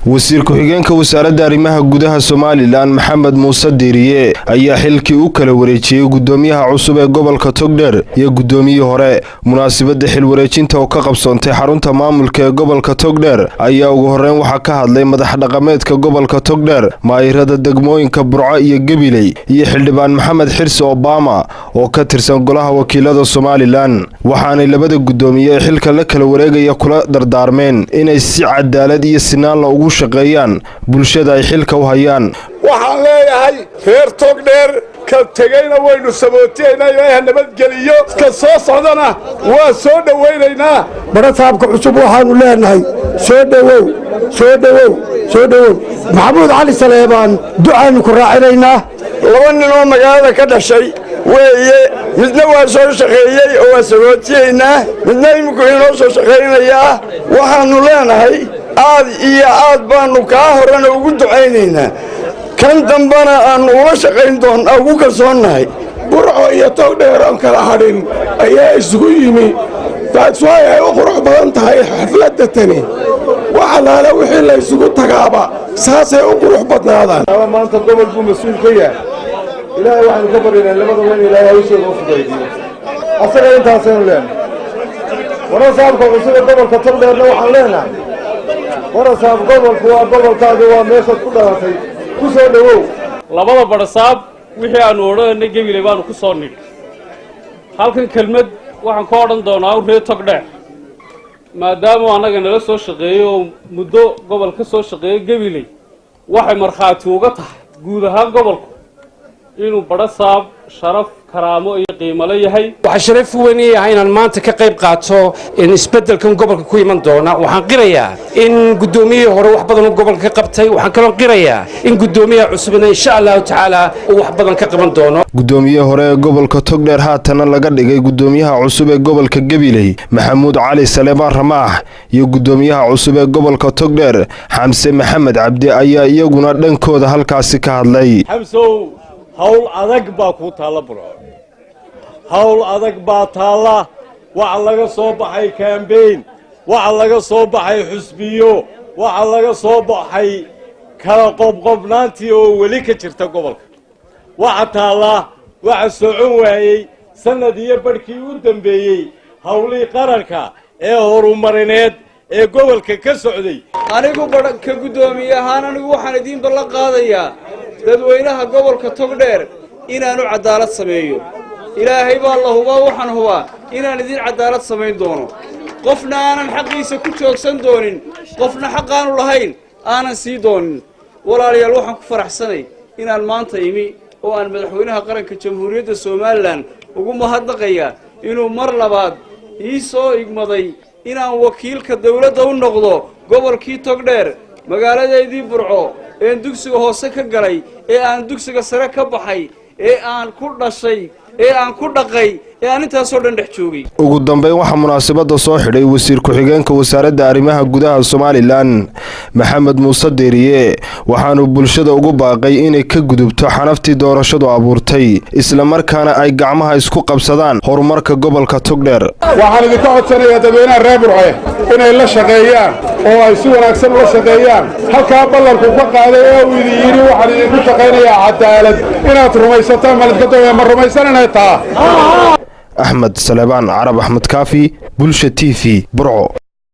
Wasiir ku-xigeenka Wasaaradda Arrimaha Gudaha Somaliland, Maxamed Muuse Diiriye, ayaa xilkii u kala wareejiyey gudoomiyaha cusub ee gobolka Togdheer iyo gudoomiyihii hore. Munaasabadda xil wareejinta oo ka qabsoontay xarunta maamulka ee gobolka Togdheer ayaa ugu horreyn waxaa ka hadlay madax dhaqameedka gobolka Togdheer, maayirada degmooyinka Burco iyo Gebiley, iyo xildhibaan Maxamed Xirsi Obama oo ka tirsan Golaha Wakiilada Somaliland. Waxaanay labada gudoomiye ee xilka la kala wareegaya kula dardaarmeen inay si cadaalad iyo sinaanla ugu shaqeeyaan bulshada ay xilka u hayaan. Waxaan leeyahay reer Togdheer, ka tegayna waynu sabootiyaynaa, Ilaahay ha nabadgeliyo, ka soo socdana waa soo dhowaynaynaa. Barasaabka cusub waxaannu leenahay: soo dhowow, soo dhowow, soo dhowow. Maxamuud Cali Saleebaan ducaannu ku raacinaynaa. Laba nin oo magaalada ka dhashay weeye. Midna waa soo shaqeeyey oo waa sabootiyaynaa, midna iminku inoo soo shaqaynayaa. Waxaannu leenahay aad iyo aad baannu kaa horena ugu ducaynaynaa, kan dambena aannu ula shaqayn doonnaa, ugu kalsoonnahay. Burco iyo Togdheer oon kala hadhin ayaa isugu yimi. Taaswaay ay u qurux badan tahay xafladda tani. Wax allaale wixii la ysugu tagaaba saasay u qurux badnaadaan. Maanta gobol buu mas-uul ka yahay. Ilaahay waxaynu ka baryaynaa labadaba in Ilaahay hawshooda u fudaydiyo. Asaga intaasaynu leenahay. Warasaabka cusub ee gobolka Togdheerna waxaan leenahay: warasaab, gobolku waa gobolkaagi, waa meeshaad ku dhalatay, ku soo dhowow. Labada badhasaab wixii aannu odhanayna Gebile baanu ku soo nidhi. Halkan kelmad waxaan ka odhan doonaa reer Togdheer, maadaama annaga nala soo shaqeeyey oo muddo gobol ka soo shaqeeyey. Gebiley waxay markhaati uga tahay guud ahaan gobolku inuu badhasaab sharaf, karaamo iyo qiimalo yahay. Waxaa sharaf weyn ii ah inaan maanta ka qayb qaato isbeddelkan gobolka ku iman doona. Waxaan qirayaa in guddoomiyihii hore wax badan uu gobolka ka qabtay. Waxaan kaloo qirayaa in guddoomiyaha cusubna, insha Allahu tacaala, uu wax badan ka qaban doono. Gudoomiye hore ee gobolka Togdheer, haatana laga dhigay gudoomiyaha cusub ee gobolka Gabiley, Maxamuud Cali Saleebaan Ramaax, iyo gudoomiyaha cusub ee gobolka Togdheer, Xamse Maxamed Cabdi, ayaa iyaguna dhankooda halkaasi ka hadlay. Xamsow, hawl adag baa kuu taalla Burco, hawl adag baa taalla. Waxa laga soo baxay campaign, waxa laga soo baxay xusbiyo, waxa laga soo baxay kala qobqobnaantii oo weli ka jirta gobolka. Waxa taallaa, waxa socon waayey sannad iyo badhkii u dambeeyey howlihii qaranka ee horumarineed ee gobolka ka socday. Anigu ka guddoomiye ahaan, anigu waxaan idiin ballan qaadayaa dadweynaha gobolka Togdheer inaanu cadaalad sameeyo. Ilaahay baa la hubaa, waxaan hubaa inaan idiin cadaalad samayn doono, qofna aanan xaqiisa ku joogsan doonin, qofna xaqaanu lahayn aanan sii doonin. Walaalayaal, waxaan ku faraxsanay inaan maanta imi oo aan madaxweynaha qaranka Jamhuuriyadda Somaliland ugu mahadnaqayaa inuu mar labaad ii soo igmaday inaan wakiilka dawladda u noqdo gobolkii Togdheer, magaaladeydii Burco een dugsiga hoose ka galay, ee aan dugsiga sare ka baxay, ee aan ku dhashay, ee aan ku dhaqay, ee aan intaasoo dhan dhex joogay. Ugu dambeyn waxaa munaasabadda soo xidhay wasiir ku-xigeenka Wasaaradda Arrimaha Gudaha Somaliland, Maxamed Muuse Deeriye. Waxaanu bulshada ugu baaqay inay ka gudubto xanaftii doorashadu abuurtay, islamarkaana ay gacmaha isku qabsadaan horumarka gobolka Togdheer. Waxaan idinka codsanayaa dadweynaha reer Burce inay la shaqeeyaan oo ay si wanaagsan ula shaqeeyaan. Halkaa ballanku ka qaaday ee uu idin yidhi "Waxaan idinku shaqaynayaa cadaalad" inaad rumaysataan ma lidinka doonaya? Ma rumaysananay taa? Axmed Salebaan Carab, Axmed Kaafi, Bulsha TV, Burco.